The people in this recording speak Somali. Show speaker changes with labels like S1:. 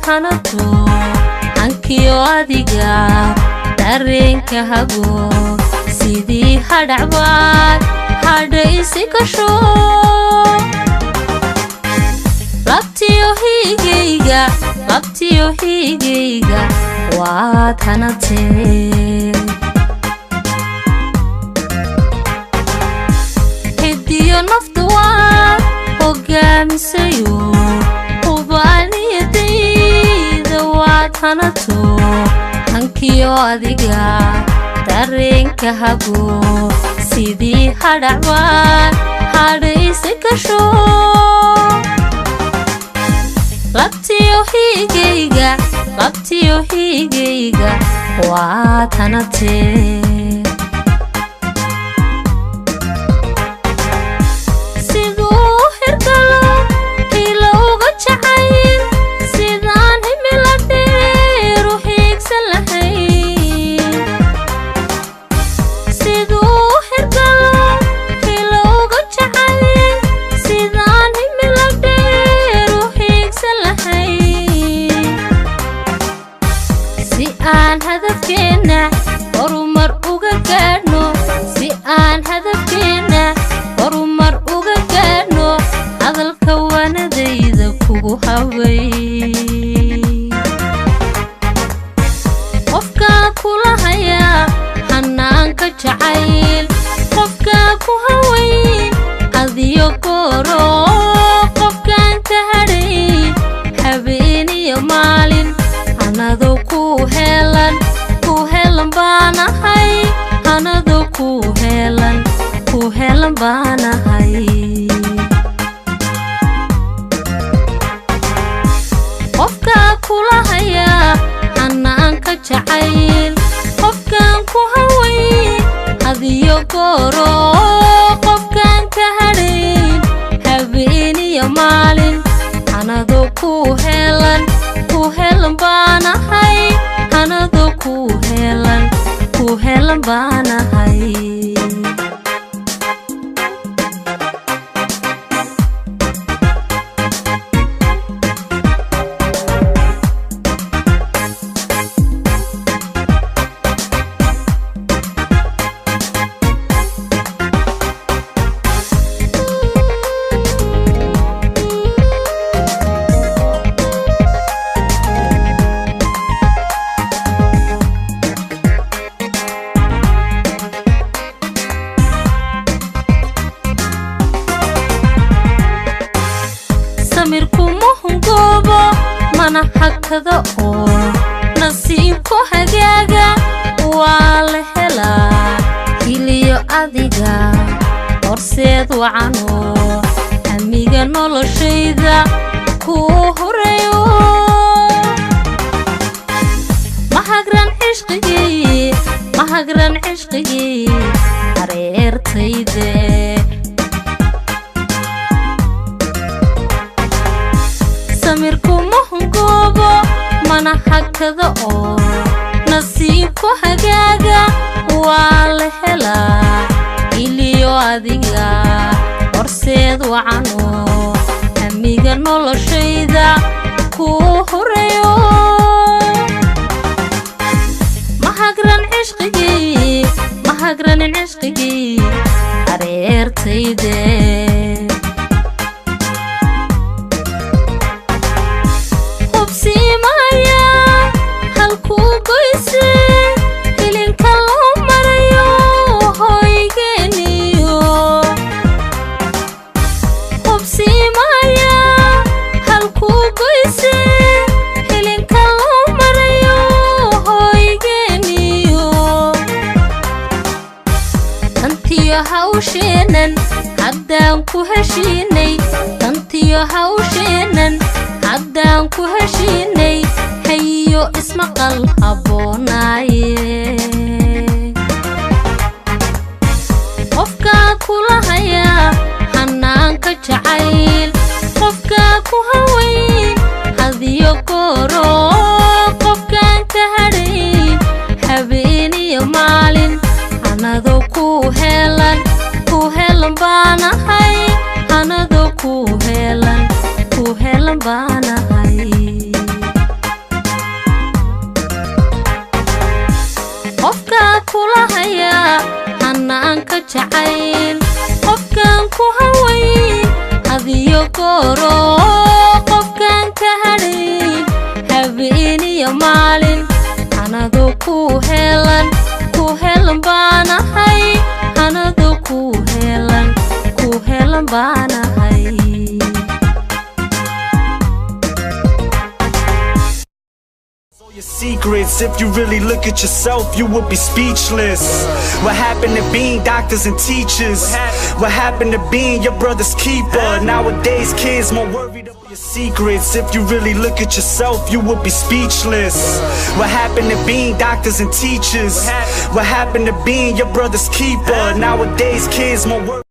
S1: Hanato hankiyo adiga dareenka hago, sidii hadhacbaad hadhaysi gasho. Labtiyo hiigayga, labtiyo hiigayga waad hanatee. Hidiyo naftu waad hogaamisayo, hubaaniyadayda waad hanato hankiyo adiga dareenka hago, sidii hadhacbaad hadhaysi gasho. Labtiyo hiigayga, labtiyo hiigayga waad hanatee. Siduu hirgalo hilowga jacayl, sidaan himila dheer u hiigsan lahayn. Siduu hirgalo hilowga jacayl, sidaan himila dheer u hiigsan lahayn. Si aan hadafkeenna horumar uga gaadhno, si aan hadafkeenna horumar uga gaadhno, hadalka waanadayda kugu habay. Qofkaa kula hayaa xanaanka jacayl, qofkaa ku hawayn adiyo gooro, qofkaan ka hadhayn habeeniyo maalin. Hanado ku helan, ku helan baanahay, hanado ku helan, ku helan baanahay. Qofkaa kula hayaa xanaanka jacayl, qofkaan ku hawayn hadiyo gooro, qofkaan ka hadhayn habeeniyo maalin. Hanado ku helan, ku helan baanahay, hanado ku helan, ku helan baanahay. Samirkuma hungoobo mana hakada oo nasiibku hagaaga waa la helaa. Hiliyo adiga horseed wacanoo hamiga noloshayda kuu horeeyo. Mahagran cishqigii, mahagran cishqigii hareertayde. Samirkuma hungoobo mana hakada oo nasiibku hagaaga waa la helaa. Iliyo adiga horseed wacanoo hamiga noloshayda kuu horeeyo. Mahagran cishqigii, mahagranin cishqigii hareertayde. Hubsiimaya halkuu goyse hilinka loo marayo hoygeeniyo. Hubsiimaya halkuu goyse hilinka loo marayo hoygeeniyo. Tantiyo hawsheenan haddaan ku heshiinay, tantiyo hawsheenan haddaan ku heshiinay, hayiyo ismaqal habboonaaye. Qofkaa kula hayaa xanaanka jacayl, qofkaa ku hawayn hadiyo gooro, qofkaan ka hadhayn habeeniyo maalin. Hanado ku helan, ku helan baanahay, hanado ku helan, ku helan baanahay. Jacayl qofkaan ku hawayn hadiyo gooro, qofkaan ka hadhayn habeeniyo maalin, hanadu ku helan, ku helan baanahay, hanadu ku helan, ku helan baanahay.
S2: All your secrets, if you really look at yourself, you would be speechless. What happened to being doctors and teachers? What happened to being your brother's keeper? Nowadays, kids more worried about your secrets. If you really look at yourself, you would be speechless. What happened to being doctors and teachers? What happened to being your brother's keeper? Nowadays, kids more worried.